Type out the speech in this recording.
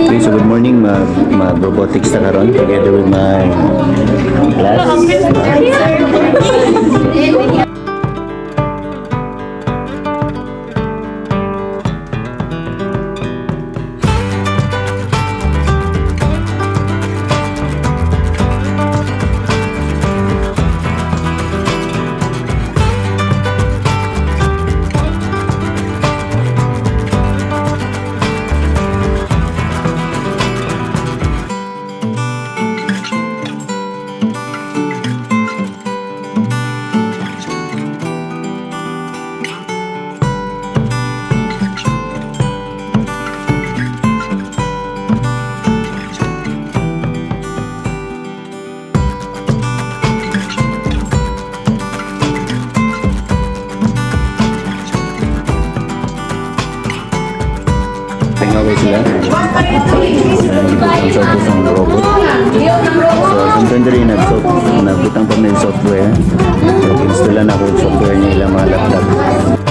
Okay, so good morning, mag robotics na karon together with my class. Tingaway sila. Ang sa ng robot. So, sometimes diri nagbutang pa may software. So, install na ako og software niya ilang mga laptop.